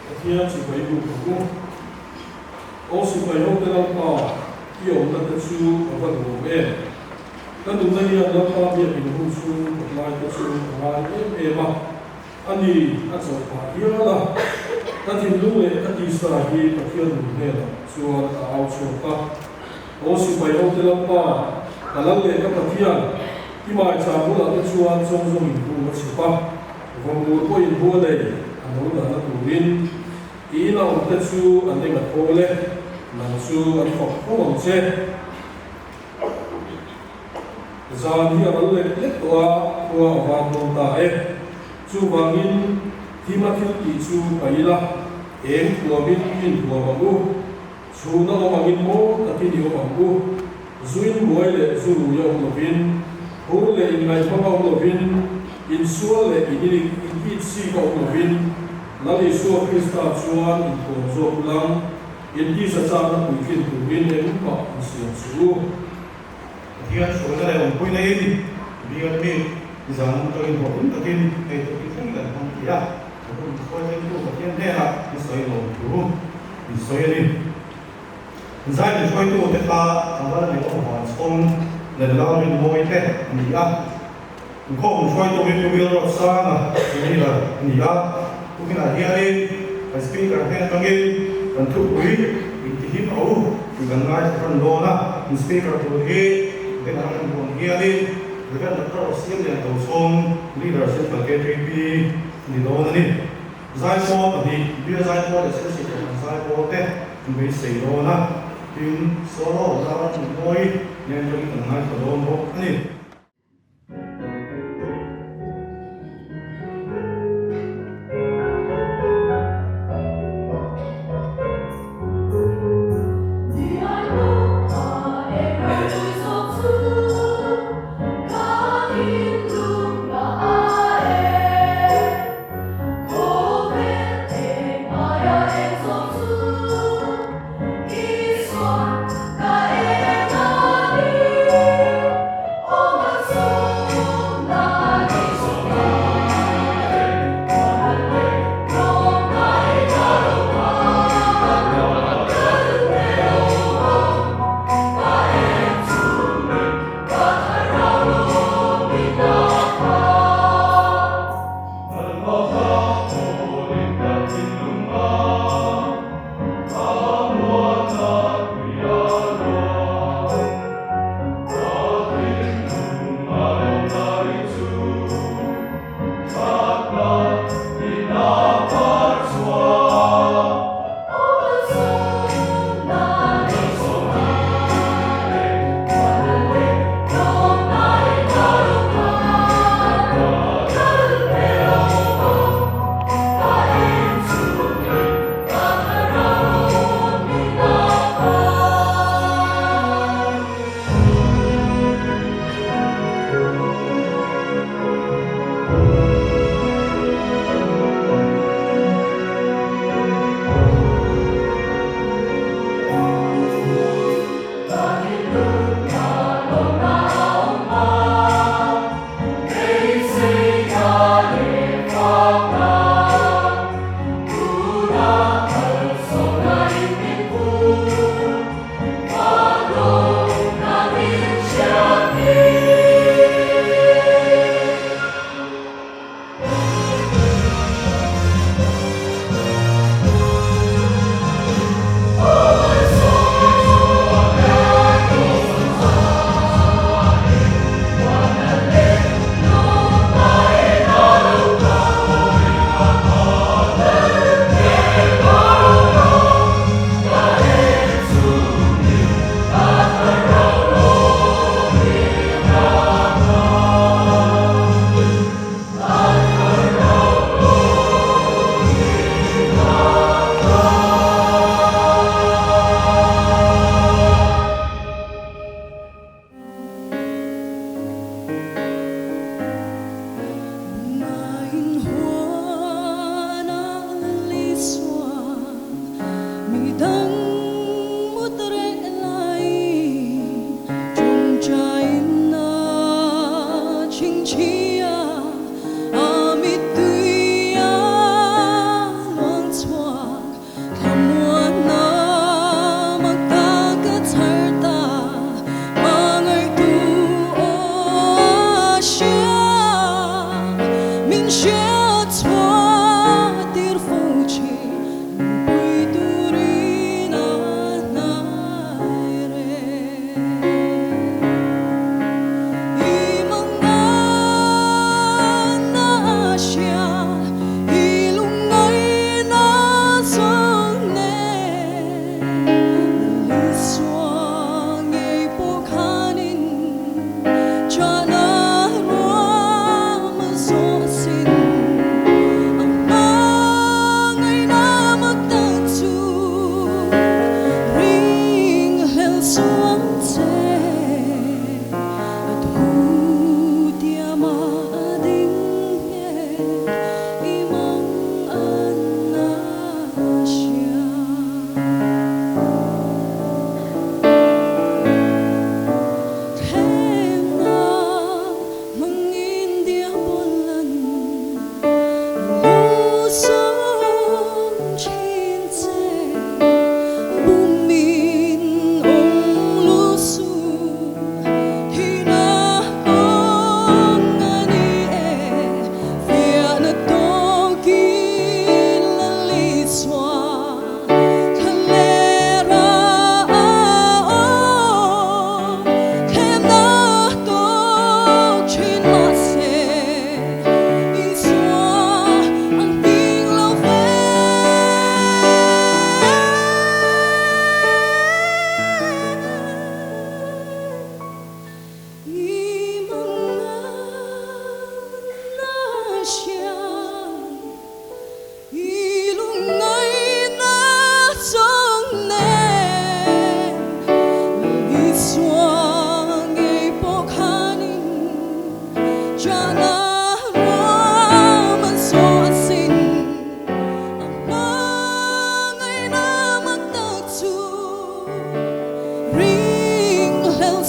Pathian sipai buk ang u. Aw sipai hote Lalpa, i awmna te chu a va nuam em! Ka nunna hian Lalpa biakin hun chhung kawt lai te chu a ngai em em a, a ni a chauh phah hial a. Ka thinlung leh ka tisa hi Pathian nun hnenah chuan a au chhuak a. Aw sipai hote Lalpa, ka lal leh ka Pathian, i maicham bulah te chuan chawngzawng in bu a chhip a, vawmur pawhin bu a nei, a no dahna turin. I ina awmte chu an eng a thawl e, nang chu an fak fo ang che. Zan hi a ral lek lek tawh a, khua a van dawn ta e. Chuvangin thima thil tih chu paih ila, eng thuamin i inthuam ang u, chhuna awm angin maw takin i awm ang u, zuin buai leh zu rui a awm lovin, phur leh inngaihmang a awm lovin, insual leh in initsik a awm lovin, Lal Isua Krista chuan inthuam zawk ulang, intisa chakna puitlin turin engmah insiam suh u. Pathian hruaina leh awmpuina in bial mi zan atangin hlawhtling takin hei chu thil thleng kan hmang thei a, a hun hruai thlengtu Pathian hnenah i sawi lawm thu in sawi a ni. Zai min hruaitute kha tlangval a neih awm vang chhawng leh lau rinmawi te a ni a. Inkhawm hruaitu hi Pu Bill Ruatsanga leader a ni a, tukinah hianin kan speaker hnen atangin kan thupui intihim a u tih kan ngaithla tan dawn a, in speaker tur hi Ben a kan buan hianin Rev Doctor Siamlian Tochhawng leader Central KTP a ni dawn a ni. Zaipawl pahnih, Bill Zaipawl leh Chelsea Kohhran Zaipawl te an beisei dawn a, tin solo Lalram Mawi nen atangin kan ngaithla dawn bawk a ni.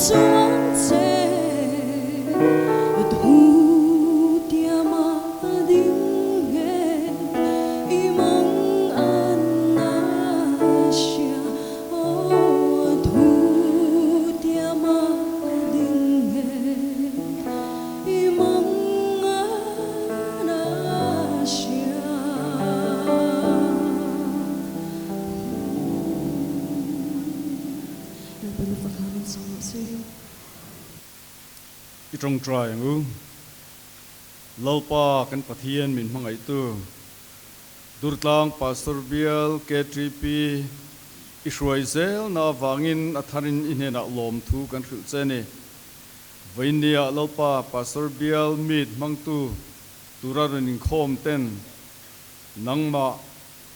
chuang che Thu tiama ding nghet i mang an na hria Aw thu tiama ding nghet i mang an a hria. Lalpa na fak hlan in sawm rawh se. I tawngtai ang u. Lalpa kan Pathian min hmangaihtu Durtlang Pastor Bial KTP i hruai zelna avangin a tharin i hnenah lawmthu kan hrilh che ni. Vawinia Lalpa Pastor Bial meet hmangtu tura rawn inkhawm ten nangmah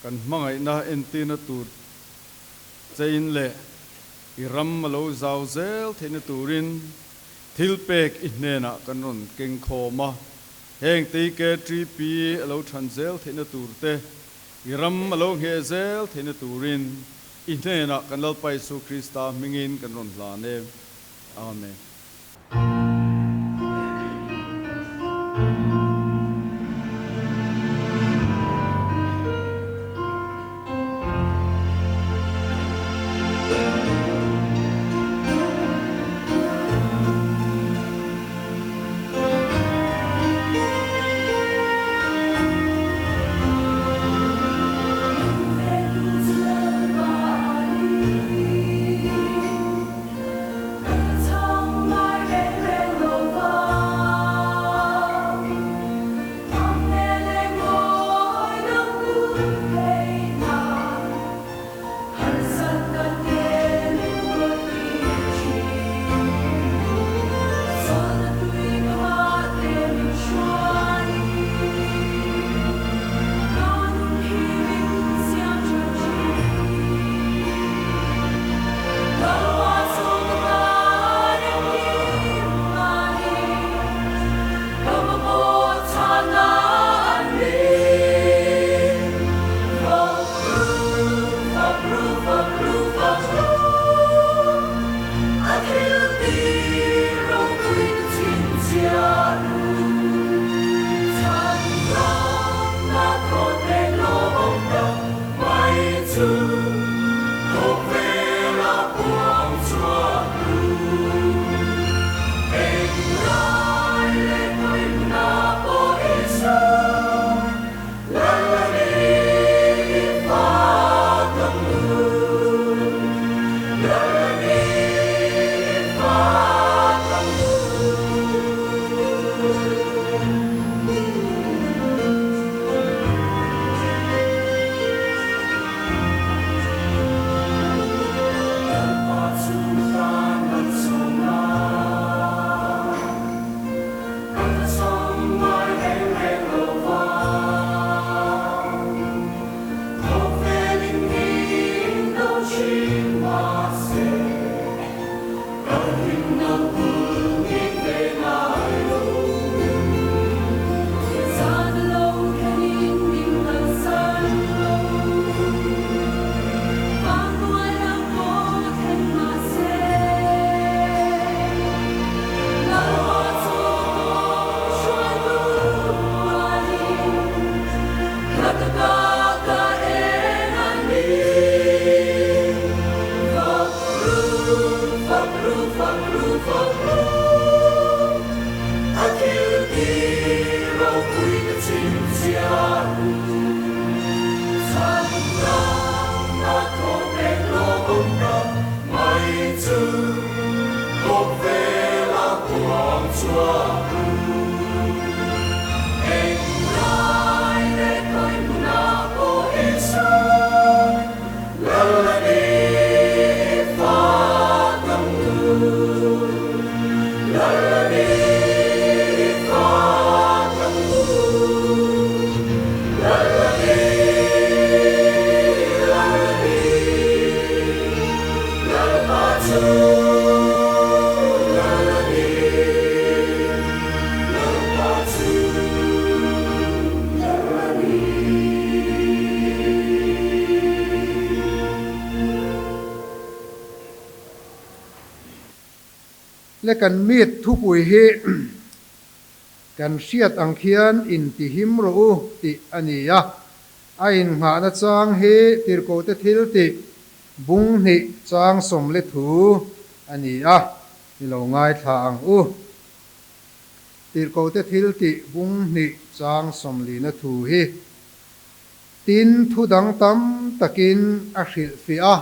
kan hmangaihna entirna tur chein leh i ram a lo zau zel theihna turin thil pek i hnenah kan rawn keng khawm a. Heng TKTP a lo than zel theihna tur te, i ram a lo ngheh zel theihna turin i hnenah kan Lalpa Isu Krista hmingin kan rawn hlan e. Amen. Le kan meet thupui hi kan hriat ang khian intihim rawh u tih a ni a. A innghahna chang hi tirhkohte thil tih bung hnih chang sawm le thu a ni a, i lo ngaithla ang u. Tirhkohte thil tih bung hnih chang sawmlina thu hi tin thu dang tam takin a hrilhfiah a,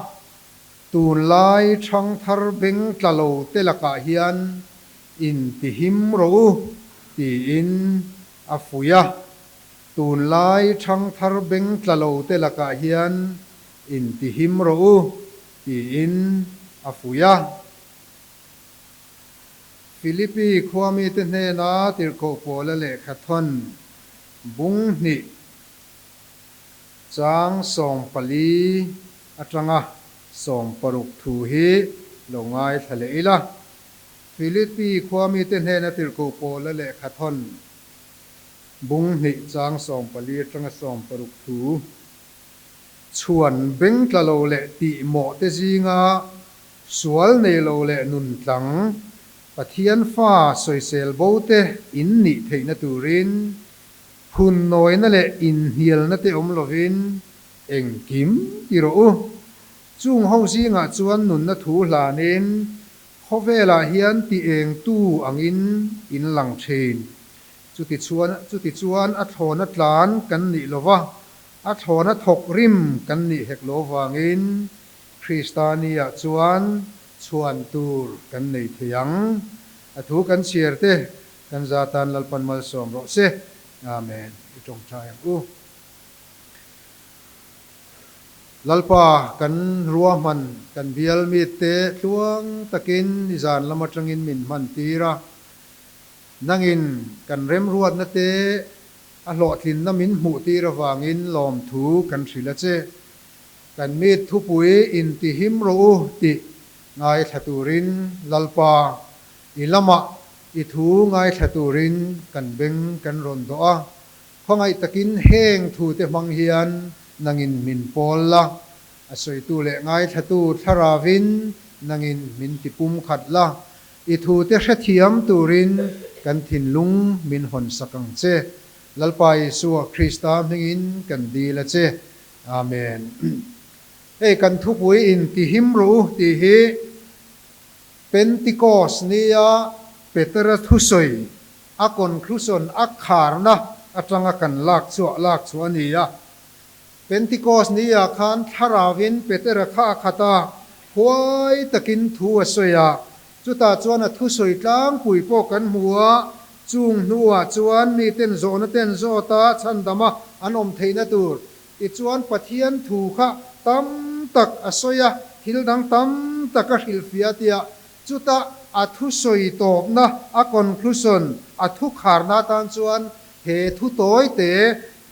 tunlai thangthar beng tla lo te lakah hian intihim rawh u tiin a fuih a. Tunlai thangthar beng tla lo te lakah hian intihim rawh u tiin a fuih a. Philippi khuamite hnena tirhkoh Paula lehkha thawn bung hnih chang 14 atanga 60 thu hi lo ngaithla leh ila. Philippi khuamite hnena tirhkoh Paula lehkha thawn bung hnih chang 14 atanga 60 thu chhuan beng tla lo leh tih mawh te zinga Sual nei lo leh nun tlang, Pathian fa sawisel bo te in nih theihna turin, phun nawina leh inhnialna te awm lovin engkim ti rawh u. Chung ho zingah chuan nunna thu hlanin khawvelah hian ti engtu angin in lang thin. Chutichuan chutichuan a thlawna tlan kan nih lova, a thlawna thawk rim kan nih hek lo vangin Krista niah chuan chhuan tur kan nei thei ang. A thu kan chhiar te kan za tan Lalpan malsawm rawh se. Amen. I tawngtai ang u. Lalpa kan ruahman kan bial mit te tluang takin i zan lam atangin min hman tir a. Nangin kan remruatna te a hlawhtlinna min hmuh tir avangin lawmthu kan hrilh a che. Kan mi thupui intihim rawh u tih ngaithla turin Lalpa, i lamah i thu ngaithla turin kan beng kan rawn dawh a, khawngaih takin heng thute hmang hian nangin min pawl la, a sawitu leh ngaithlatu thlaravin nangin min tipum khat la, i thute hrethiam turin kan thinlung min hawnsak ang che. Lalpa Isua Krista hmingin kan dil a che. Amen. Hei kan thupui in ti him rawh u tih hi Pentecost nia Petera thusawi a conclusion a kharna atanga kan lak chhuah lak chhuah a ni a. Pentecost nia khan thlarauin Petera kha a khat a, huai takin thu a sawi a, chutah chuan a thusawi tlangpui pawh kan hmu a, chung hnuah chuan miten zawhna ten zawt a chhandama an awm theihna tur Tichuan Pathian thu kha tam tak a sawi a, thil dang tam tak a hrilhfiah tia chutah a thusawi tawpna, a conclusion, a thu kharna atan chuan he thu tawite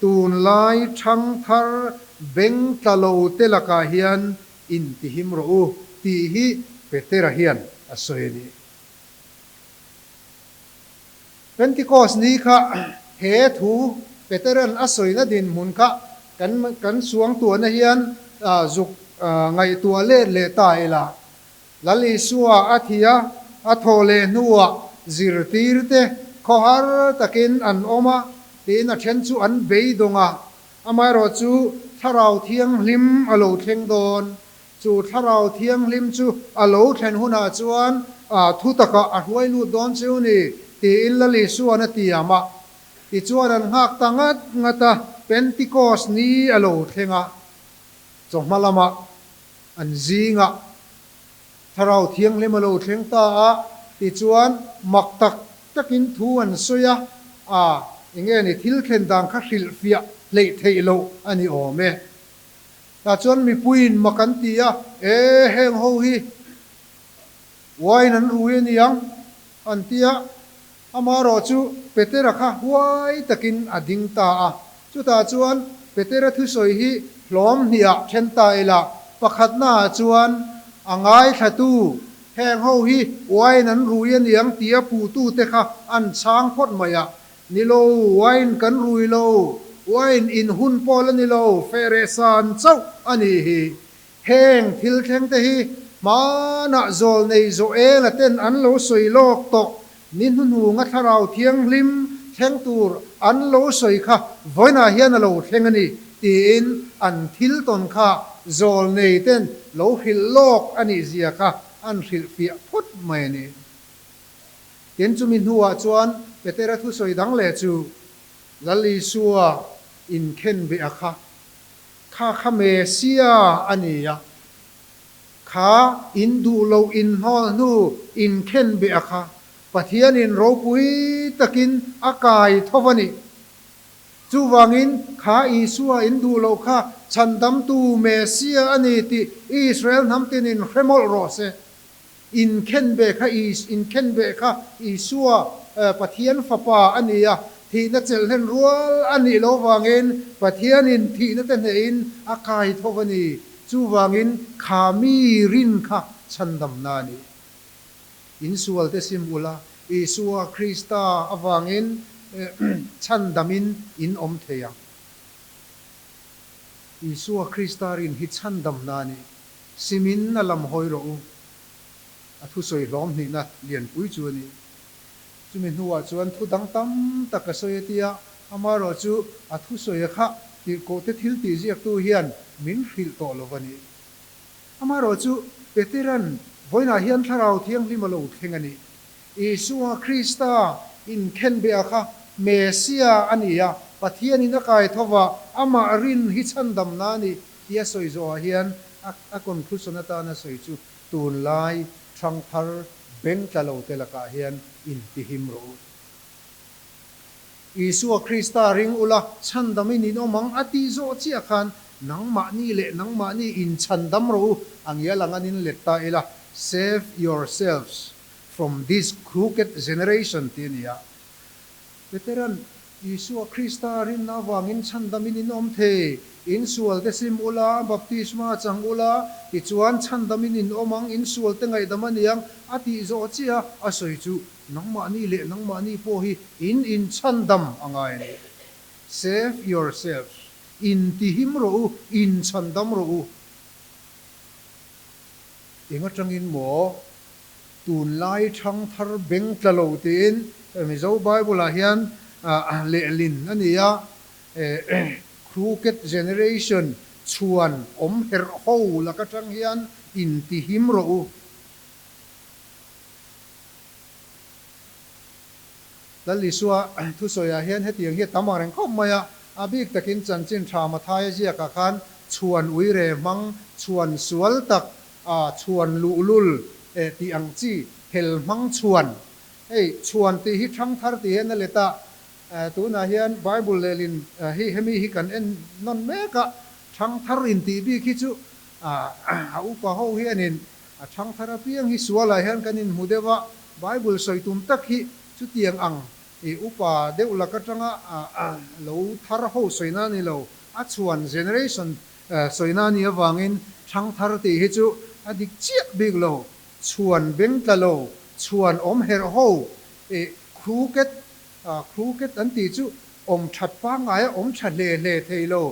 tunlai thangthar beng tla lo te lakah hian intihim rawh u tih hi Petera hian a sawi a ni. Pentecost ni kha he thu Peteran a sawina dinhmun kha kan kan suangtuahna hian zuk ngaihtuah let leh ta ila. Lal Isua a thi a, a thawh leh hnuah zirtirte khawhar takin an awm a, tiin a then chu an beidawng a, amaherawhchu Thlarau Thianghlim a lo thleng dawn. Chu Thlarau Thianghlim chu a lo thlen hunah chuan thu takah a hruai lut dawn cheu ni, tiin Lal Isua'n a tiam a. Tichuan an nghak ta ngat ngat a, Pentecost ni a lo thleng a, chawhma lamah an zingah Thlarau Thianghlim a lo thleng ta a, tichuan mak tak takin thu an sawi a, a enge ni thil thlen dan kha hrilhfiah hleih theih loh a ni awm e. Tah chuan mipuiin mak an ti a, E, heng ho hi wine an rui a niang, an ti a. Amaherawh chu Petera kha huai takin a ding ta a. Chutah chuan Petera thusawi hi hlawm hniah then ta ila, pakhatnaah chuan a ngaithlatu, heng ho hi wine an rui a niang tia puhtute kha an chhang phawt mai a. Ni lo, wine kan rui lo, wine in hun pawh la ni lo, fehreh san chauh a nih hi. Heng thil thleng te hi Hmanah zawlnei Joela ten an lo sawi lawk tawh, ni hnuhnunga Thlarau Thianghlim thleng tur an lo sawi kha vawiinah hian a lo thleng a ni, tiin an thil tawn kha zawlnei ten lo hrilh lawk a nih zia kha an hrilhfiah phawt mai a ni. Tin, chumi hnuah chuan Petera thusawi dang leh chu Lal Isua inkhenbeh a kha, kha kha Mesia a ni a, Kha in duh loh in hnawl hnu in khen beh a kha Pathianin ropui takin a kai tho a ni. Chuvangin kha Isua in duh loh kha chhandamtu Mesia a ni tih Israel hnam tinin hre mawlh rawh se. In khen beh kha in khen beh kha Isua Pathian Fapa a ni a, thihna chelhlen rual a nih loh vangin Pathianin thihna te hnehin a kai tho a ni. Chuvangin kha mi rin kha chhandamna a ni. Insualte sim ula, Isua Krista avangin chhandamin in awm thei ang. Isua Krista rin hi chhandamna a ni. Simin a lam hawi rawh u. A thusawi hlawm hnihna lianpui chu a ni. Chumi hnuah chuan thu dang tam tak a sawi a tia, amaherawh chu a thusawi a kha tirhkohte thil tih ziaktu hian min hrilh tawh lo va ni. Amaherawh chu Petera'n vawiinah hian Thlarau Thianghlim a lo thleng a ni. Isua Krista inkhenbeh a kha Mesia a ni a, Pathianin a kai tho va, amah rin hi chhandamna a ni tia sawi zawhah hian a conclusion atana sawi chu Tunlai ṭhangthar beng tla lo te lakah hian intihim rawh u. Isua Krista ring ula chhandamin in awm ang a tih zawh chiah khan nangmahni leh nangmahni inchhandam rawh u a ngial ang an inlet ta ila, Save yourselves from this crooked generation tih a ni a. Petera'n Isua Krista rinna avangin chhandamin in awm thei. In sualte sim ula, baptisma chang ula, tichuan chhandamin in awm ang, in sualte ngaihdam a niang, a tih zawh chiah a sawi chu nangmahni leh nangmahni pawh hi in inchhandam a ngai a ni. Save yourselves, intihim rawh u, inchhandam rawh u. Eng atangin maw? Tunlai thangthar beng tla lo tiin Mizo Bible-ah hian lehlin a ni a, Crooked generation chhuan awm herh ho lak atang hian intihim rawh u. Lal Isua thusawiah hian hetiang hi a tam ang reng khawp mai a, a bik takin chanchin tha Mathaia ziakah khan chhuan uire hmang, chhuan sual tak, A chhuan luhlul eh tih ang chi hel hmang chhuan. Hei chhuan tih hi thangthar tih hian a let a, tunah hian Bible lehlin hi hemi hi kan en nawn mek a, thangthar in tih bik hi chu a upa ho hianin a thangthar apiang hi sualah hian kan inhmu deuh a, Bible sawi tum tak hi chutiang ang i upa deuh lak atanga lo thar ho sawina a ni lo, a chhuan generation Sawina ni avangin thangthar tih hi chu a dik chiah bik lo, chhuan beng tla lo, chhuan awm herh ho, ih crooked, crooked an tih chu awm that pangngai a awm tha hle hle thei lo,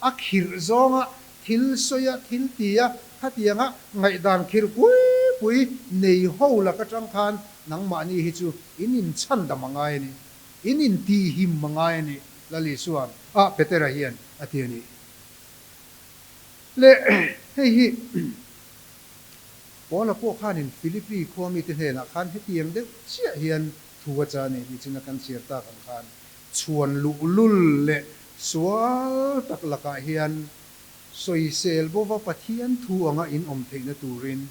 a khirh zawnga thil sawi a, thil ti a, khatianga ngaihdan khirh pui pui nei ho lak atang khan nangmahni hi chu in inchhandam a ngai a ni, in intihhim a ngai a ni, Lal Isua'n ah Petera hian a ti a ni. Le hei hi Paula pawh khanin Philippi khua mite hnenah khan hetiang deuh chiah hian thu a cha a ni tih china kan chhiar tak ang khan chhuan luhlul leh sual tak lakah hian sawisel bova Pathian thu anga in awm theihna turin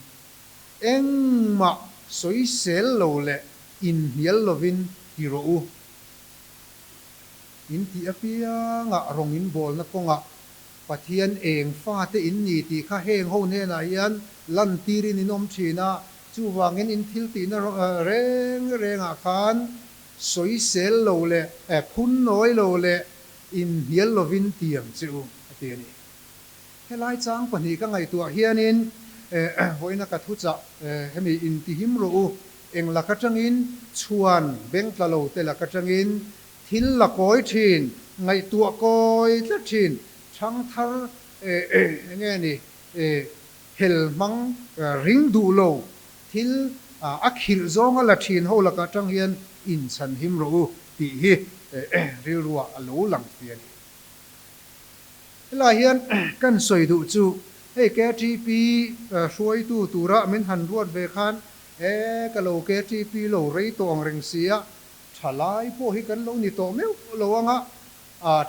engmah sawisel lo leh inhnial lovin ti rawh u. In tih apiangah rawng in bawlna kawngah Pathian eng fate in ni tih kha heng ho hnenah hian lantirin in awm thin a, chuvangin in thil tihna reng rengah khan sawisel lo leh phun nawi lo leh inhnial lovin tiang che u a ti a ni. Helai chang pahnih ka ngaihtuah hianin vawiina ka thuchah hemi intihim rawh u, eng lak atangin chhuan beng tla lo te lak atangin Thil la kawi thin, ngaihtuah kawi tlat thin, thangthar eng nge ni? hel hmang ring duh lo thil a khilh zawnga la thin ho lakah tang hian inchhan him rawh u tih hi rilruah a lo lang fi a ni. Helai hian kan sawi duh chu hei KTP hruaitu tura min han ruat ve khan e ka lo KTP lo rei tawh ang reng si a, thalai pawh hi kan lo ni tawh meuh lo ang a,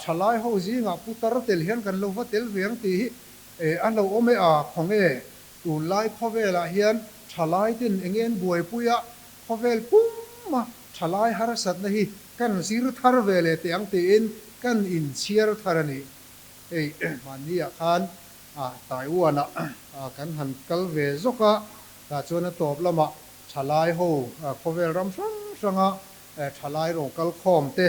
thalai ho zingah putar tel hian kan lo va tel ve ang tih hi a lo awm e a, khawnge tunlai khawvelah hian thalai ten enge an buaipui a, khawvel puma thalai harsatna hi kan zir thar ve leh teh ang tiin kan inchhiar thar a ni. Hei mahniah khan Taiwan-ah kan han kal ve zawk a, tah chuan a tawp lamah thalai ho khawvel ram hrang hranga thalai rawng kal khawm te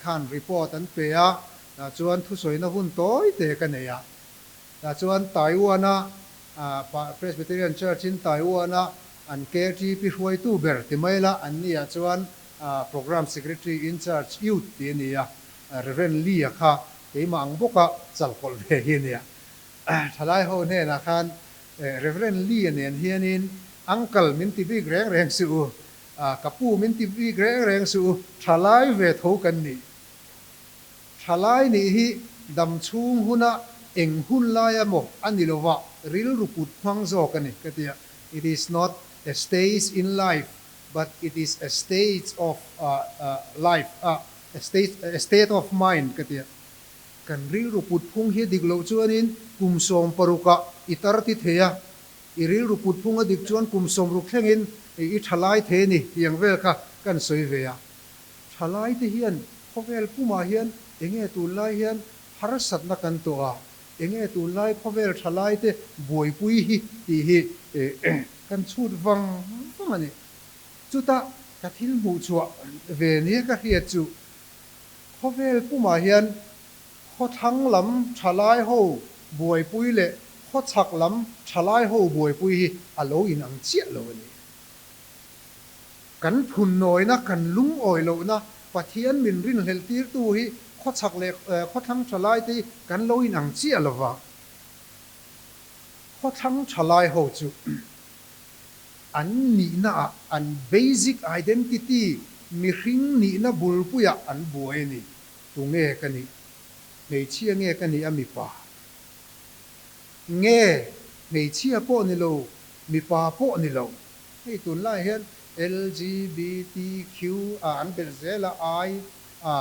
khan report an pe a, tah chuan thusawina hun tawi te ka nei a. Tah chuan Taiwan-a Presbyterian Church-in Taiwan-a an KTP hruaitu ber ti mai la, an niah chuan Programme Secretary in Charge Youth tih a ni a, Rev. Lee-a kha keimah ang bawka chalkawlh ve hi a nia. Thalai ho hnenah khan Rev. Lee-a nen hianin Uncle min ti bik reng reng suh u, ka pu min ti bik reng reng suh u, thalai ve tho kan ni. Thalai nih hi dam chhung huna eng hun laia maw a ni lova rilru kut hmang zawk a ni ka ti a, it is not a stage in life but it is a stage of life a a state of mind ka ti a. Kan rilru kut phung hi a dik loh chuanin kum 16ah i tar ti thei a, i rilru kut phung a dik chuan kum 60 thlengin i thalai thei a ni tiang vel kha kan sawi ve a. Thalai te hian khawvel pumah hian enge tunlai hian harsatna kan tawh a, enge tunlai khawvel thalai te buaipui hi tih hi kan chhut vang vang a ni. Chutah ka thil hmuh chhuah ve nia ka hriat chu khawvel pumah hian khawthlang lam thalai ho buaipui leh khawchhak lam thalai ho buaipui hi a lo inang chiah lo a ni. Kan phunnawina, kan lungawi lohna, Pathian min rinhlelh tirtu hi khawchhak leh khawthlang thalai te hi kan lo inang chiah lo va. Khawthlang thalai ho chu an nihna ah an basic identity, mihring nihna bulpuiah an buai a ni. Tunge ka nih? Hmeichhia nge ka nih a mipa? Nge hmeichhia pawh ni lo, mipa pawh ni lo? Hei tunlai hian LGBTQ a an belh zel a, I a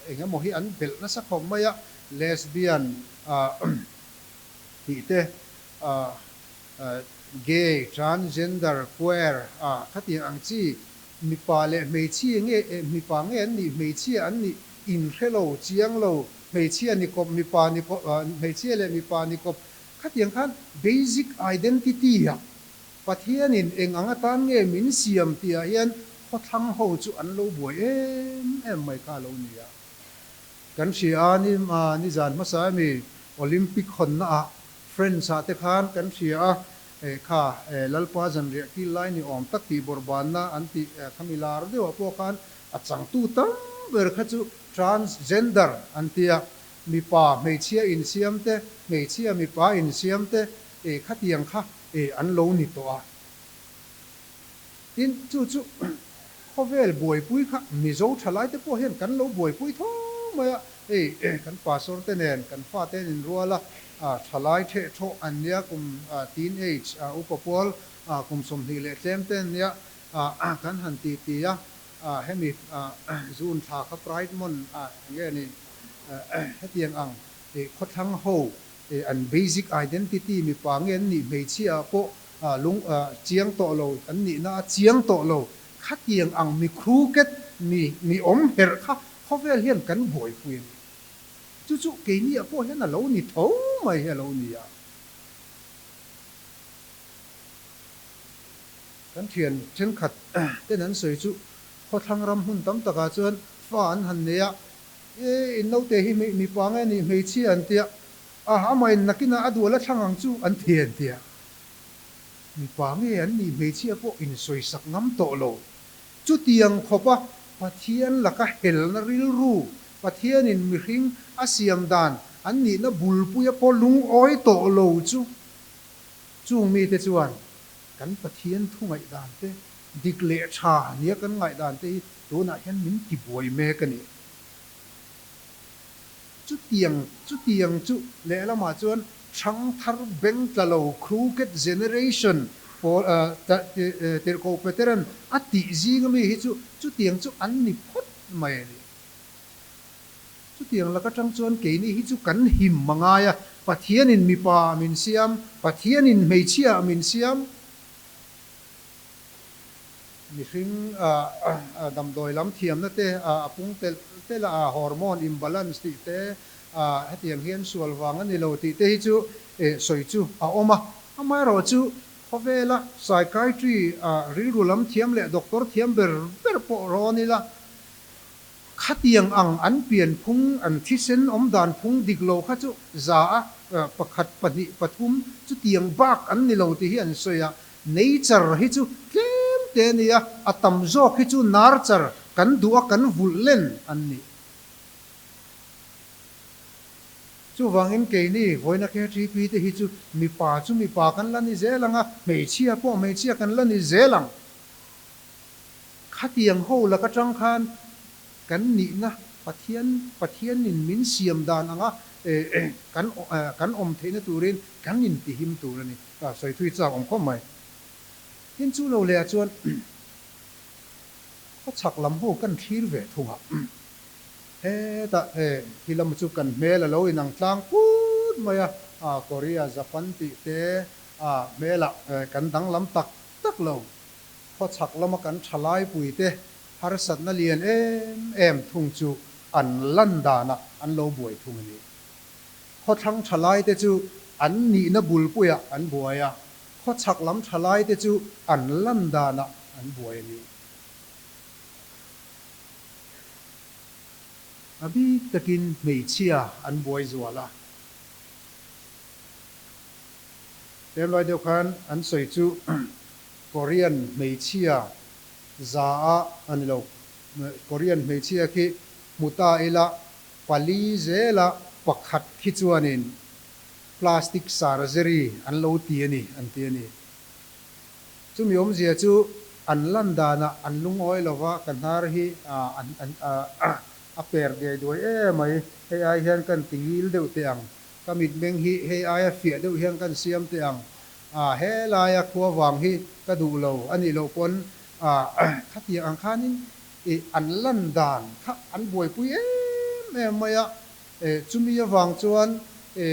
eng emaw hi an belh nasa khawp mai a, lesbian a tih te, gay, transgender, queer a khatiang ang chi mipa leh hmeichhia nge mipa nge an nih hmeichhia an nih inhre lo chiang lo, hmeichhia ni kawp mipa ni kawp hmeichhia leh mipa ni kawp khatiang khan basic identity a Pathianin eng ang atan nge min siam tihah hian khawthlang ho chu an lo buai em em mai kha a lo ni a. Kan hria a, ni ni zan hmasa emi Olympic hawnna ah French ah te khan kan hria a, eh kha eh Lalpa zanriah kil lai ni awm tak tih bawrhbanna an tih kha mi lar deuhah pawh khan a changtu tam ber kha chu transgender an ti a, mipa hmeichhia insiam te, hmeichhia mipa insiam te eh khatiang kha eh an lo ni tawh a. Tin, chu chu khawvel buaipui kha Mizo thalai te pawh hian kan lo buaipui tho mai a, hei kan pastor te nen kan fate an inrual a, thalai theh thawh an nia kum teen age upa pawl kum 20 leh tlem te an nia kan han ti ti a, hemi June thla kha Pride Month enge ni hetiang ang khawthlang ho An basic identity mipa nge an nih hmeichhia ah pawh lung chiang tawh lo, an nihna a chiang tawh lo. Khatiang ang mi crooked, mi mi awm herh kha khawvel hian kan buaipui a ni. Chu chu keini ah pawh hian a lo ni tho mai hi a lo ni a. Kan thian thenkhat ten an sawi chu khawthlang ram hmun tam takah chuan fa an han nei a, E, in naute hi mipa nge nih hmeichhia an tia, a amahin nakinah a dual a thlang ang chu an ti an tia. Mipa nge an nih hmeichhia pawh insawisak ngam tawh lo. Chutiang khawpa Pathian laka helna rilru, Pathianin mihring a siam dan an nihna bulpuia pawh lungawi tawh lo chu. Chung mite chuan kan Pathian thu ngaihdan te, dik leh tha nia kan ngaihdan te hi tunah hian min tibuai mek a ni. Chutiang chutiang chu lehlamah chuan ṭhangthar beng tla lo crooked generation pawl tirhkoh Petera'n a tih zinga mi hi chu chutiang chu an ni phawt mai a ni. Chutiang lak aṭang chuan keini hi chu kan him a ngai a, Pathianin mipa ah min siam, Pathianin hmeichhia ah min siam. Mihring damdawi lam thiamna te a pung telh telh a, hormone imbalance tih te, hetiang hian sual vang a ni lo tih te hi chu sawi chu a awm a. Amaherawhchu khawvela psychiatry rilru lam thiam leh doctor thiam ber ber pawh rawn ila, Khatiang ang an pian phung, an thisen awm dan phung dik lo kha chu za a pakhat, pahnih, pathum chutiang bak an ni lo tih hi an sawi a. Nature hi chu tlem te a ni a, a tam zawk hi chu nurture kan duh a kan vulh len an ni. Chuvangin keini vawiina KTP te hi chu mipa chu mipa kan la ni zel ang a, hmeichhia pawh hmeichhia kan la ni zel ang. Khatiang ho lak atang khan kan nihna Pathian Pathianin min siam dan anga kan kan awm theihna turin kan intihim tur a ni. Ka sawi thui chak awm khawp mai. Tin chu lo leh ah chuan khawchhak lam ho kan thlir ve thung a, hetah khi lam chu kan hmel a lo inang tlang put mai a, Korea, Japan tih te hmelah kan danglam tak tak lo. Khawchhak lama kan thalaipuite harsatna lian em em thung chu an lan danah an lo buai thung a ni. Khawthlang thalaite chu an nihna bulpuiah an buai a, khawchhak lam thalaite chu an lan danah an buai a ni. A bik takin hmeichhia an buai zual a. Tlem lai deuh khan an sawi chu Korean hmeichhia za a a ni lo. Korean hmeichhia khi hmu ta ila pali zela pakhat khi chuanin plastic surgery an lo ti a ni an ti a ni. Chumi awmzia chu an lan danah an lungawi lova ka hnar hi a per diai duai emai hei ai hian kan ti ngil deuh teh ang. Ka mitmeng hi hei aia fiah deuh hian kan siam teh ang. A, he laia khua vang hi ka duh lo a nih loh pawn a, khatiang ang khanin i an lan dan kha an buaipui em em mai a. E, chumi avang chuan e,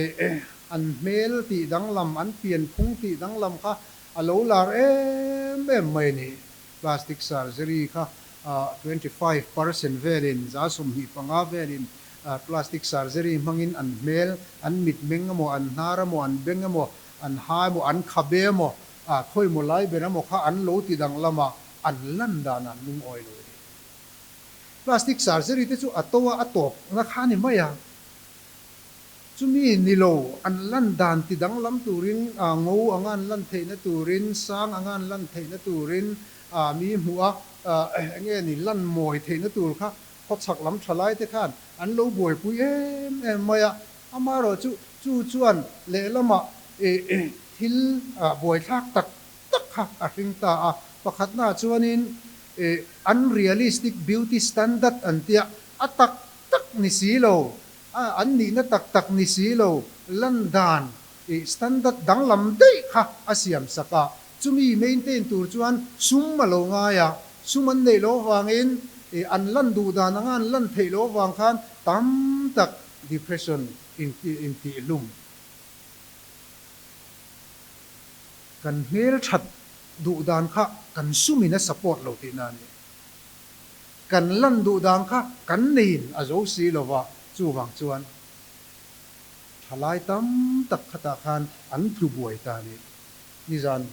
an hmel tih danglam, an pianphung tih danglam kha a lo lar em em mai a ni. Plastic surgery kha 25% velin, 25% velin plastic surgery hmangin an hmel, an mitmeng emaw, an hnar emaw, an beng emaw, an ha emaw, an khabe emaw, khawi maw lai ber emaw kha an lo ti danglam a, an lan dan an lungawi lo a ni. Plastic surgery te chu a to a, a tawp na kha a ni mai a. Chumi ni lo, an lan dan ti danglam turin, ngo anga an lan theihna turin, sang anga an lan theihna turin, mi hmuh a, eng nge ni, lan mawi theihna tur kha khawchhak lam tha lai te khan an lo buaipui em em mai a. Amaherawhchu chu chuan lehlamah thil buaithlak tak tak kha a hring ta a. Pakhatnaah chuanin unrealistic beauty standard an tia, a tak tak ni si lo, an nihna tak tak ni si lo, lan dan standard danglam daih kha a siam sak a. Chumi maintain tur chuan sum a lo ngai a, sum an neih loh avangin an lan duh dan anga an lan theih loh avang khan tam tak depression intihlum. Kan hmel that duh dan kha kan sumin a support lo tihna a ni. Kan lan duh dan kha kan neiin a zo si lova, chuvang chuan thalai tam tak khatah khan an tlu buai ta a ni. Nizan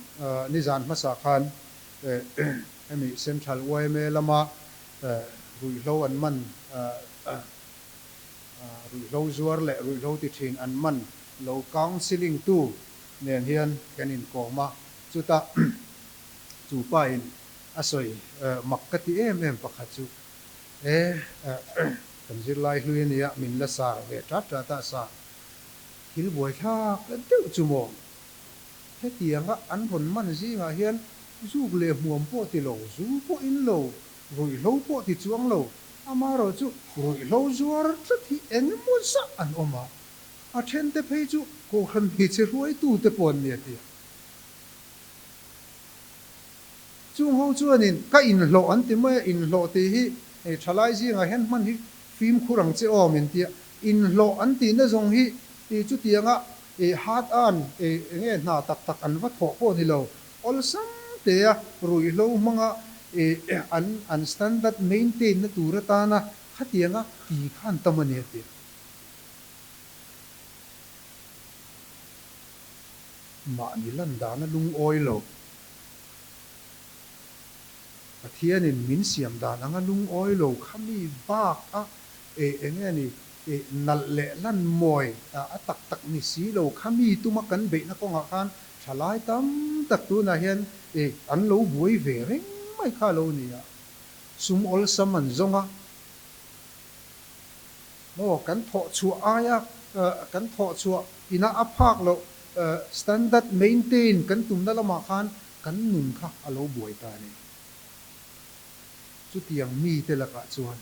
nizan hmasa khan hemi Central yma lama ruihhlo an man Ruihhlo zuar leh ruihhlo ti thin an man lo counselling tu nen hian kan inkawm a, chutah chu pa in a sawi mak ka ti em em pakhat chu e kan zirlai hlui ania min la sar ve tat tat a sa thil buaithlak deuh chu maw? Hetianga an rawn man zingah hian zuk leh hmuam pawh ti lo, zu pawh in lo, ruihhlo pawh ti chuang lo, amaherawhchu ruihhlo zuar tlat hi eng emaw zah an awm a, a thente phei chu Kohhran hmeichhe hruaitute pawh an ni a ti a. Chung ho chuanin ka inhlawh an ti mai a, inhlawh tih hi hei thalai zingah hian hman hi fimkhur ang che aw min ti a, inhlawh an tihna zawng hi chutianga hard earn enge hna tak tak an va thawh pawh ni lo, awlsam tea ruihhlo hmanga an an standard maintain na tur atana khatianga ti kha an tam a ni a ti a. Mahni lan dana lungawi lo. Pathianin min siam dan anga lungawi lo kha mi bak a e enge ni e nalh leh lan mawi a tak tak ni si lo kha mi tuma kan beihna kawngah khan thalai tam tak tunah hian e an lo buai ve reng mai kha lo ni a. Sum awlsam an zawng a. Maw kan thawh chhuah aia kan thawh chhuah ina a phak loh standard maintain kan tumna lamah khan kan nun kha a lo buai ta a ni. Chutiang mite lakah chuan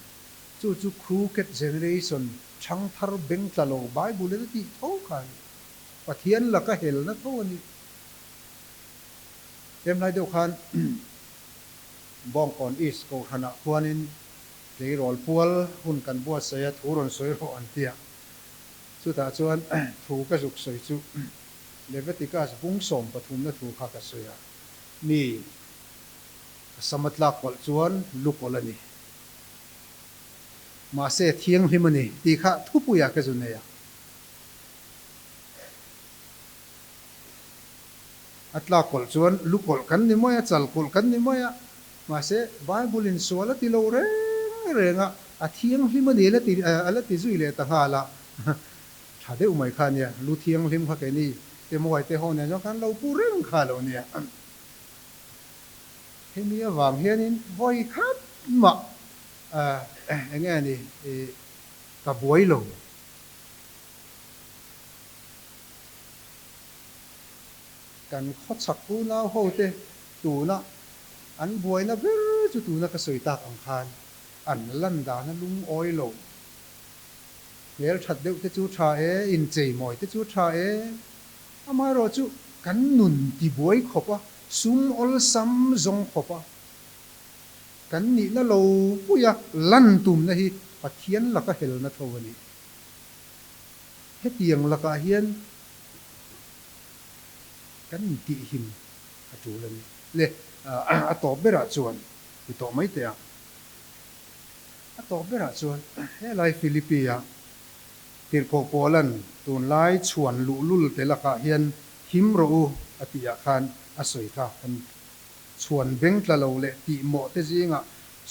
chu chu crooked generation chhang thar beng tla lo Bible in a tih tho kha a ni. Pathian laka helna tho a ni. Hemlai deuh khan Bawngkawn East Kohhranah khuanin Tleirawl pual hun kan buatsaih a, thu rawn sawi rawh an ti a. Chutah chuan thu ka zuk sawi chu Leviticus bung 13na thu kha ka sawi a, Mi a sam a tlak kawlh chuan lu kawlh a ni. Mahse thianghlim a ni tih kha thupuiah ka zu nei a. A tlak kawlh chuan lu kawlh kan ni mai a, chal kawlh kan ni mai a. Mahse, Bible-in sual a ti lo reng reng a, a thianghlim a ni la ti a la ti zui leh ta nghal a. Tha deuh mai kha a nia, lu thianghlim kha keini te muai te ho nen chuan khan lo pu reng kha lo nia. Hemi avang hianin vawi khat mah eng nge ni ka buai lo. Kan khawchhak unau hote tuna An buaina ber chu tuna ka sawi tak ang khan an lan dana lungawi lo. Hmel that deuh te chu tha e, inchei mawi te chu tha e. Amaherawh chu kan nun ti buai khawp a, sum awlsam zawng khawp a, kan nihna lo puia lan tumna hi Pathian laka helna tho a ni. Hetiang lakah hian kan intihhim a tul a ni. Le, a tawp berah chuan ti tawh mai teh ang. A tawp berah chuan helai Philippi-a tirhkoh Paula'n tunlai chhuan luhlul te lakah hian him rawh u a tih ah khan a sawi kha kan chhuan beng tla lo leh tih mawh te zingah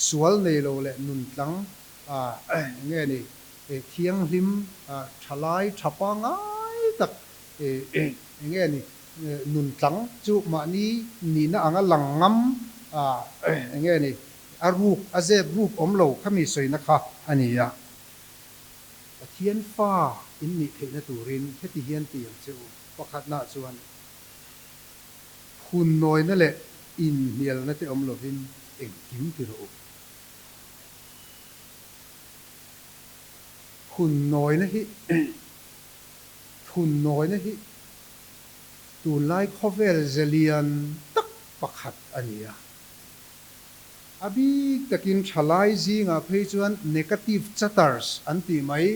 sual nei lo leh nun tlang nge ni thianghlim thalai tha pangai tak enge ni Nun tlang chu mahni nihna anga lang ngam a enge ni, a ruk, a zep ruk awm lo kha mi sawina kha a ni a. Pathian fa in nih theihna turin heti hian ti ang che u. Pakhatna chuan phunnawina leh inhnialna te awm lovin engkim ti rawh u. Phunnawina hi Phunnawina hi tunlai khawvel ze lian tak pakhat a ni a. A bik takin thalai zingah phei chuan negative chatters an tih mai,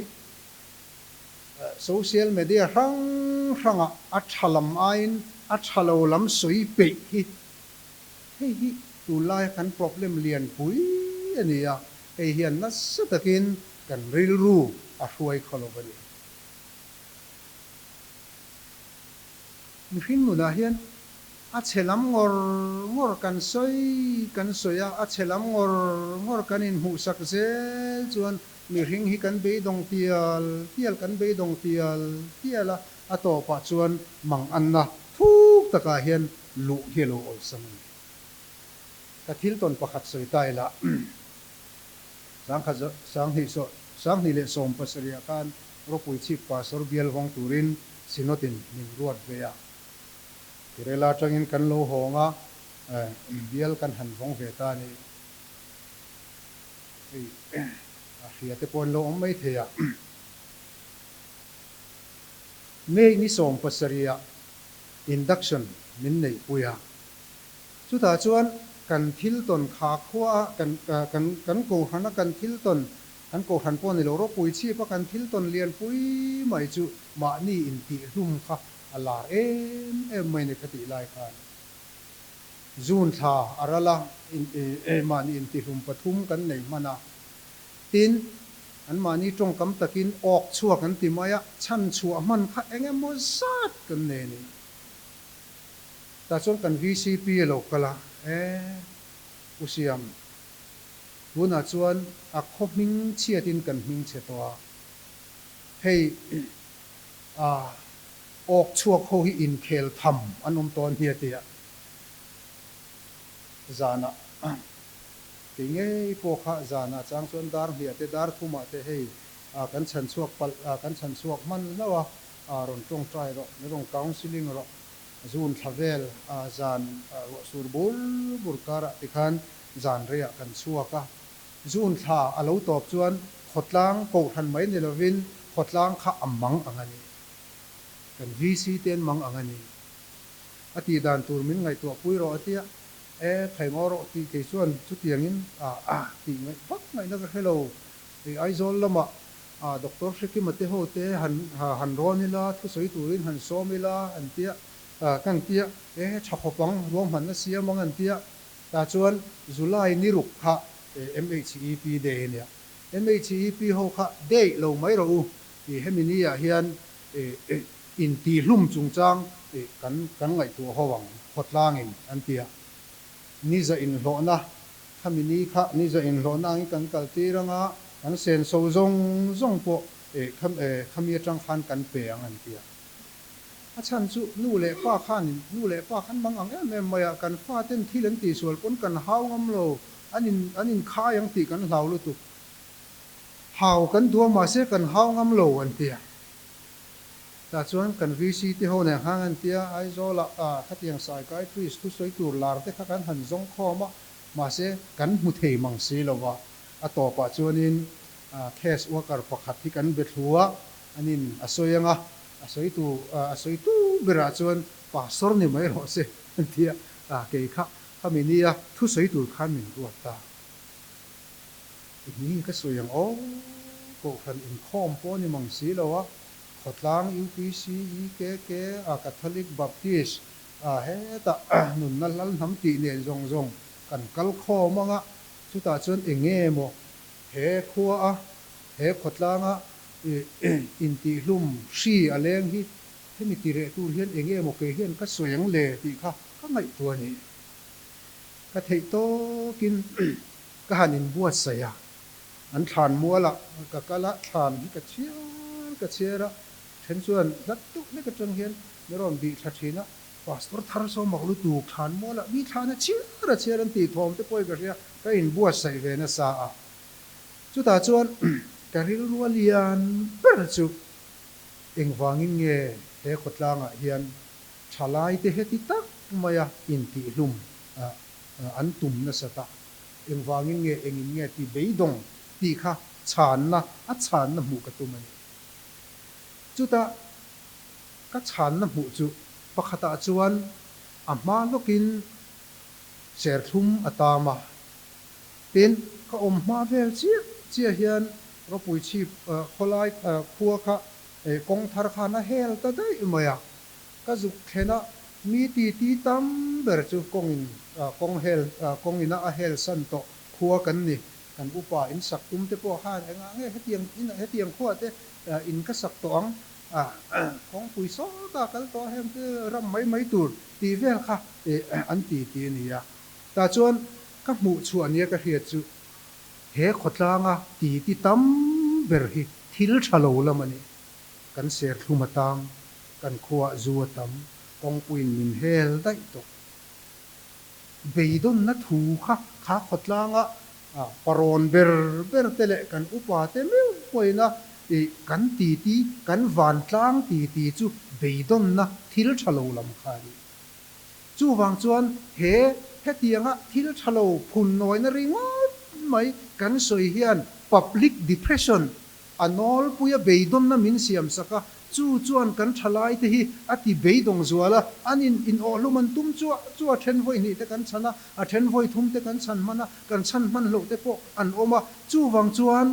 social media hrang hrangah a tha lam aiin a tha lo lam sawi peih hi hei hi tunlaia kan problem lianpui a ni a, hei hian nasa takin kan rilru a hruai khaw lo a ni. Mihring nunah hian a chhe lam ngawr ngawr kan sawi kan sawi a, a chhe lam ngawr ngawr kan inhmuhsak zel chuan mihring hi kan beidawng tial tial, kan beidawng tial tial a, a tawpah chuan manganna thuk takah hian luh hi a lo awlsam a ni. Ka thil tawn pakhat sawi ta ila, 2017 ah khan Ropui chhip Pastor bial vawng turin Synod-in min ruat ve a. Kerala atangin kan lo hawng a, bial kan han vawng ve ta a ni. Hei a hria te pawh an lo awm mai thei a. May ni 70ah induction min neihpui a. Chutah chuan kan thil tawn kha khua a kan kan kan kohhran a kan thil tawn kan kohhran pawh ni lo ropui chhip a kan thil tawn lianpui mai chu mahni intihhlum kha a lar em em mai ni kha tih lai khan June thla a ral a mahni intihlum pathum kan nei hman a. Tin, an mahni tawngkam takin awk chhuak an ti mai a, chhan chhuah hman kha eng emaw zat kan nei a ni. Tah chuan kan VCP a lo kal a, E, U Siam, tunah chuan a khaw hming chhiatin kan hming chhe tawh a, hei a awk chhuak ho hi inkhel tham an awm tawh a nia tia zanah kei ngei pawh kha zanah chang chuan dar hniah te dar thumah te hei kan chhan chhuak palh kan chhan chhuak hman hlauh a, rawn tawngtai rawh, min rawn counselling rawh. Zun thla vel zan ruah sur bur bur karah tikhan zan reiah kan chhuak a. Zun thla a lo tawp chuan khawtlang kohhran mai ni lovin khawtlang kha a mang ang a ni. Kan VC te an mang ang a ni. A tih dan tur min ngaihtuah pui rawh a tia, E khai maw rawh tih kei chuan chutiangin tih ngaih vak ngaihna ka hre lo. Aizawl lamah Doctor Hrekima te ho te han han rawn ila, thusawi turin han sawm ila an tia, kan tia, e tha khawp ang, ruahmanna siam ang an tia, tah chuan July ni ruk kha MHEP day a nia, MHEP ho kha day lo mai rawh u, hemi ni ah hian intihlum chungchang kan kan ngaihtuah ho ang khawtlangin an tia, ni za inhlawhna Khami ni kha ni za inhlawhna angin kan kal tir ang a, kan senso zawng zawng pawh khami atang khan kan pe ang an ti a. A chhan chu nu leh pa khanin nu leh pa khan mang ang em em mai a, kan faten thil an tihsual pawn kan hau ngam lo, an in an inkhai ang tih kan hlau lutuk. Hau kan duh a mahse kan hau ngam lo an ti a. Tah chuan kan VC te ho nen khan an tia, Aizawlah khatiang psychiatrist thusawi tur lar te kha kan han zawng khawm a, mahse kan hmu thei mang si lo va. A tawpah chuanin case worker pakhat hi kan be thlu a, anin a sawi ang a, a sawi tu a sawi tu berah chuan pastor ni mai rawh se an ti a, kei kha khami nia thusawi tur khan min ruat ta. Eng ka sawi ang aw, Kohhran inkhawm pawh ni mang si lo a, Khawtlang UPC, EKK, a Catholic Baptist a hetah nunna lal hnam tih nen zawng zawng kan kal khawm ang a, chutah chuan eng nge maw he khua a he khawtlanga intihlum hri a leng hi hemi tireh tur hian eng nge maw kei hian ka sawi ang le tih kha ka ngaihtuah a ni. Ka theih tawkin ka han inbuatsaih a. An thlan mualah ka kal a, thlan hi ka chhiar ka chhiar a, then chuan hlat deuh hlek atang hian mi rawn bih thla thin a, Pastor thar saw mak lutuk thlan mualah mi thlan a chhiar a chhiar an tih thawm te pawh hi ka hria, ka inbuatsaih ve nasa a. Chutah chuan ka rilru a lian ber chu engvangin nge he khawtlangah hian thalai te heti tak maia intihhlum an tum nasat a, Engvangin nge engin nge ti beidawng tih kha chhanna, a chhanna hmuh ka tum a ni. Chutah ka chhanna hmuh chu pakhatah chuan a hma lawkin serthlum a tam a, tin ka awm hma vel chiah chiah hian ropui chhip khawlai khua kha kawng thar khan a hel ta daih mai a. Ka zuk thlen a, mi titi tam ber chu kawngin kawng hel kawngina a hel san tawh khua kan ni. Kan upa in sak tum te pawh khan engah nge hetiang in hetiang khua te in ka sak tawh ang kawngpui sawta kal tawh a heng te ram mai mai tur tih vel kha an ti ti a ni a. Tah chuan ka hmuh chhuah nia ka hriat chu he khawtlanga titi tam ber hi thil tha lo lam a ni. Kan serthlum a tang, kan khuaah zu a tam, kawngpuiin min hel daih tawh. Beidawnna thu kha kha khawtlanga parawn ber ber te leh kan upa te meuh pawhin a kan titi, kan vantlang titi chu beidawnna thil tha lo lam kha a ni. Chuvang chuan he hetianga thil tha lo phun nawina ringawt mai kan sawi hian public depression a nawlpuia beidawnna min siam sak a, chu chuan kan thalai te hi a ti beidawng zual a, an in inawhhlum an tum chuah chuah a then vawi hnih te kan chhan a, a then vawi thum te kan chhan hman a, kan chhan hman loh te pawh an awm a, chuvang chuan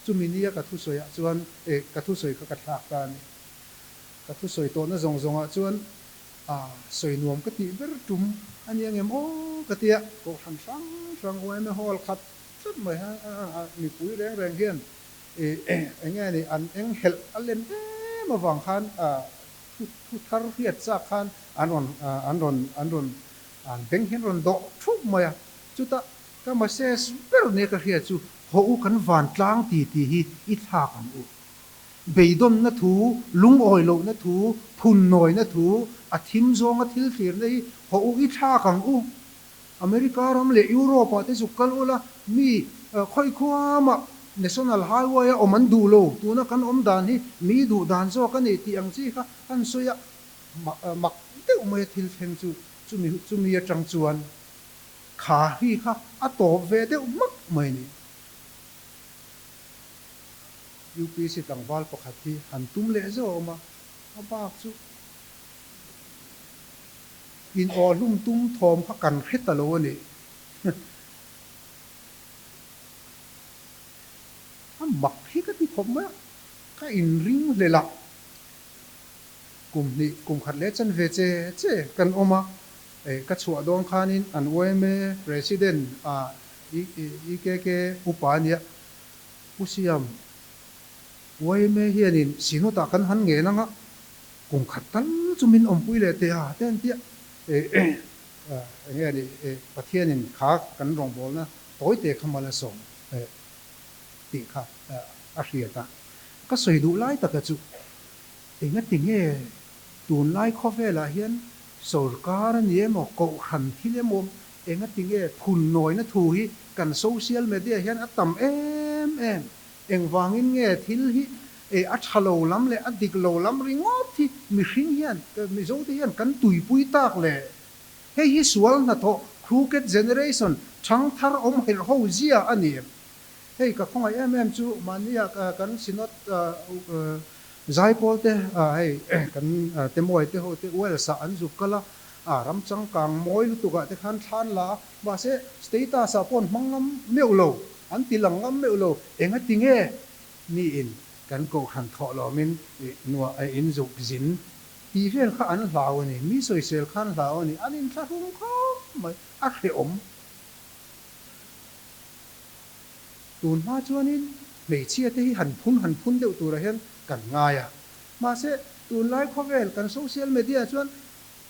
chumi nia ka thusawi ah chuan eh ka thusawi kha ka thlak ta a ni. Ka thusawi tawhna zawng zawng ah chuan a sawi nuam ka tih ber tum a ni angem aw ka tia, Kohhran hrang hrang yma hall khat tlat mai a mipui reng reng hian eng nge ni an eng helh a len em avang khan thu thu thar hriat chak khan an rawn an rawn an rawn an beng hian rawn dawh thup mai a, chutah ka message ber nia ka hriat chu haw u kan vantlang ti tih hi i thlak ang u. Beidawnna thu, lungawi lohna thu, phunnawina thu, a thim zawnga thil thlirna hi haw u i thlak ang u. America ram leh Europe ah te zuk kal ula, mi khawi khuamah National Highway a awm an duh lo, tuna kan awm dan hi mi duh dan zawk a ni tih ang chi kha an sawi a, mak deuh mai a thil thleng chu chumi chumi atang chuan kha hi kha a tawp ve deuh hmak mai a ni. UPC tlangval pakhat hi han tum leh zeuh a awm a, a bak chu in awhlum tum thawm kha kan hre ta lo a ni. A mak hi ka ti khawp mai a, ka inring hlel a, kum hnih kum khat leh chan ve che che kan awm a, ka chhuah dawn khanin an yma President a EKK upa a nia, Pu Siam, yma hianin Synod ah kan han ngen anga kum khat tal chu min awmpui leh teh a te an tia eng nge ni Pathianin kha kan rawngbawlna tawi te kha mal a sawm tih kha a hriat a. Ka sawi duh lai taka chu engati nge tunlai khawvelah hian sorkar a ni emaw kohhran thil emaw Engati nge phunnawina thu hi kan social media hian a tam em em? Engvangin nge thil hi a tha lo lam leh a dik lo lam ringawt hi mihring hian, Mizote hian kan tuipui tak le? Hei hi sual hnathawh crooked generation thangthar awm helh ho zia a ni em? Hei ka khawngaih em em chu mahnia kan Synod Zaipawl te hei kan Temuai te ho te Wales ah an zuk kal a, A ram changkang mawi lutuk ah te khan thlan la a, mahse status ah pawh an hmang ngam meuh lo, an ti lang ngam meuh lo, enga ti nge mi in kan kohhran thawh lawmin nuah in zuk zin tih vel kha an hlau a ni, mi sawisel kha an hlau a ni, an inthlahrung khawp mai, a hrehawm. Tun hma chuanin hmeichhia te hi han phun han phun deuh turah hian kan ngai a, mahse tunlai khawvel kan social media chuan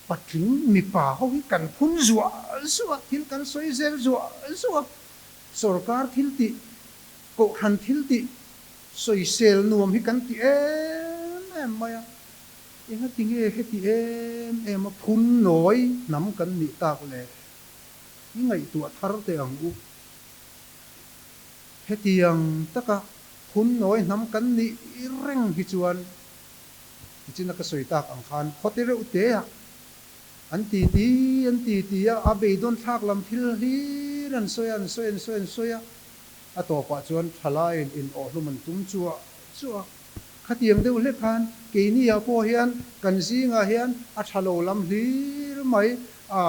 Patling mipa ho hi kan phun zuah zuah, thil kan sawi zel zuah zuah, sorkar thil tih, kohhran thil tih sawisel nuam hi kan ti em em mai a, engati nge heti em em a phun nawi hnam kan nih tak le? I ngaihtuah thar teh ang u. Hetiang taka phun nawi hnam kan nih reng hi chuan Nichin a ka sawi tak ang khan khawte reuh te a an ti ti an ti ti a, a beidawn thlak lam thil hlir an sawi a, an sawi an sawi an sawi a, a tawpah chuan thalaiin in awhhlum an tum chuah chuah a. Khatiang deuh hlek khan keini ah pawh hian kan zingah hian a tha lo lam hlir mai a,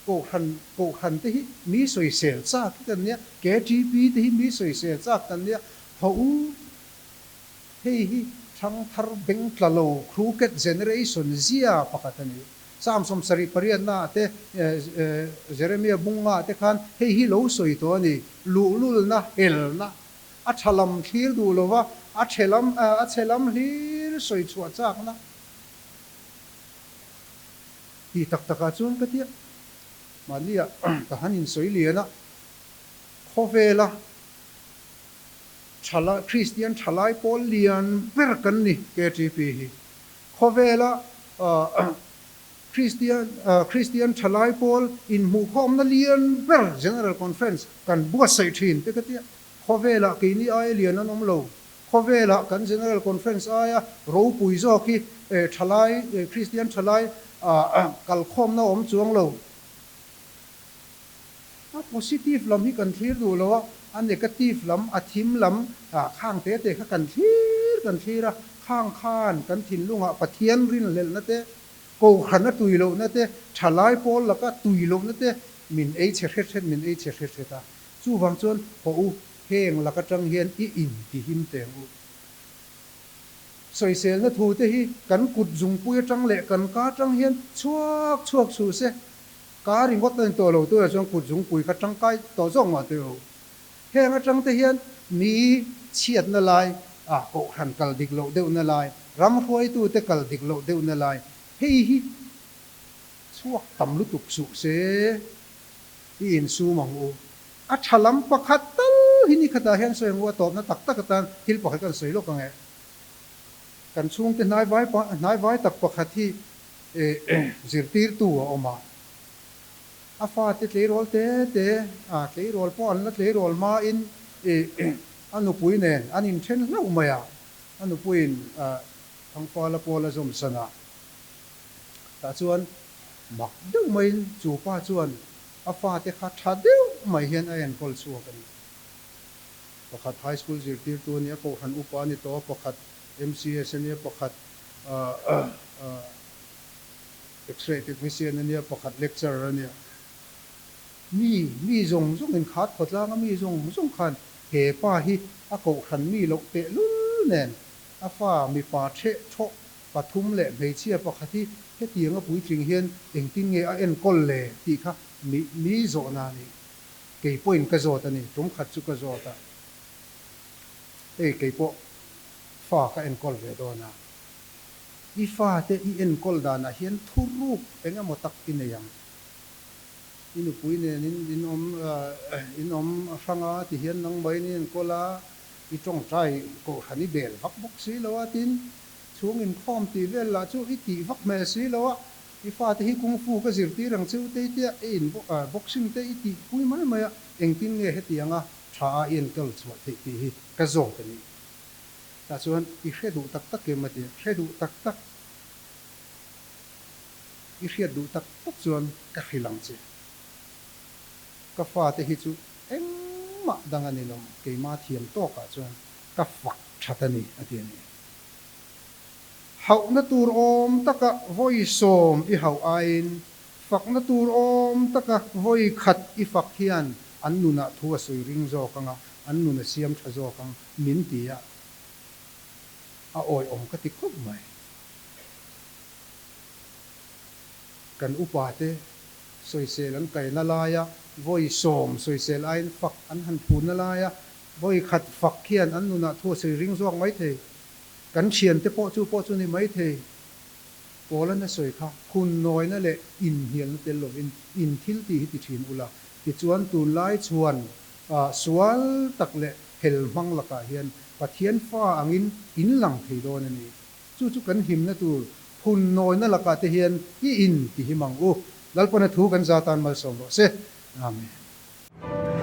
kohhran kohhran te hi mi sawisel chak hi kan nia, KTP te hi mi sawisel chak kan nia, thaw u Hei hi thangthar beng tla lo crooked generation zia pakhat a ni. Psalm 78 ah te, Jeremia bunga ah te khan hei hi lo sawi tawh a ni. Luhlulna, helna, a tha lam thlir duh lova a chhe lam, a chhe lam hlir sawi chhuah chakna tih tak takah chuan ka tia. Mahnia ka han insawi lian a, khawvela Thala, Kristian thalai pawl lian ber kan ni KTP hi. Khawvela Kristian Kristian thalai pawl inhmuhkhawmna lian ber General Conference kan buatsaih thin te ka tia. Khawvelah keini aia lian an awm lo. Khawvelah kan General Conference aia ropui zawk hi thalai Kristian thalai Kalkhawmna awm chuang lo. A positive lam hi kan thlir duh lo a, a negative lam, a thim lam khang te te kha kan thlir kan thlir a, khang khan kan thinlungah Pathian rinhlelhna te, Kohhran a tui lohna te, thalai pawl laka tui lohna te min ei chhe hret hret min ei chhe hret hret a. Chuvang chuan haw u, heng lak atang hian i intihim teng u. Sawiselna thu te hi kan kut zungpui atang leh kan ka atang hian chhuak chhuak chhuh se, ka ringawt a ni tawh lo turah chuan kut zungpui kha tangkai tawh zawk mah teh u. Heng atang te hian mi chhiatna lai, ah kohhran kal dik loh deuhna lai, ram hruaitute kal dik loh deuhna lai, hei hi chhuak tam lutuk suh se i insum ang u. A tha lam pakhat tal hi ni khatah hian sawi ang u, a tawpna tak tak atan thil pakhat kan sawi lawk ang e. Kan chhungte hnaivai hnaivai tak pakhat hi zirtirtu a awm a. A fate tleirawl te te, a tleirawl pawh an la tleirawl hmain a nupui nen an inthen hlauh mai a, a nupuiin Thangfala pawl a zawm san a. Tah chuan mak deuh maiin chu pa chuan a fate kha tha deuh mai hian a enkawl chhuak a ni. Pakhat high school zirtirtu a ni a, Kohhran upa a ni tawh a, pakhat MCS a ni a, pakhat X-ray technician a nia, pakhat lecturer a nia. Mi, mi zawng zawng in khat khawtlang a mi zawng zawng khan he pa hi a kohhran mi loh tehlul nen a fa mipa theh thawh pathum leh hmeichhia pakhat hi hetiang a puitling hian engtin nge a enkawl le tih kha mi mi zawhna a ni. Kei pawhin ka zawt a ni, tum khat chu ka zawt a. Hei kei pawh fa ka enkawl ve dawn a. I fate i enkawl danah hian thuruk eng emaw tak i nei ang. I nupui nen in in awm in awm hrang a ti hian nangmah in i enkawl a, i tawngtai kohhran i bel vak bawk si lo a, tin chhung inkhawm tih vel lah chu i tih vak hmel si lo a, i fate hi kung fu ka zirtir ang cheu te i tia i in boxing te i tih pui mai mai a, engtin nge hetianga tha a i enkawl chhuah theih tih hi ka zawt a ni. Tah chuan i hre duh tak tak em a ti a, hre duh tak tak, i hriat duh tak tak chuan ka hrilh ang che. Ka fate hi chu engmah dang a ni lo, keimah thiam tawkah chuan ka fak that a ni a ti a ni. Hauhna tur awm taka vawi sawm i hauh aiin fakna tur awm taka vawi khat i fak hian an nunah thu a sawi ring zawk ang a, an nun a siam tha zawk ang. Min ti a, a awihawm ka ti khawp mai. Kan upate sawisel an kaina laia vawi sawm sawisel aiin fak an han phunna laia vawi khat fak hian an nunah thu a sawi ring zawk mai thei. Kan thiante pawh chu pawh chu ni mai thei. Paula na sawi kha hunnawina leh inhnialna tel lovin in thil tih hi ti thin ula, tichuan tunlai chuan sual tak leh hel hmang lakah hian Pathian fa angin in lang thei dawn a ni. Chu chu kan himna tur phunnawina lakah te hian i in ti him ang u. Lalpana thu kan za tan malsawm rawh se. Amen.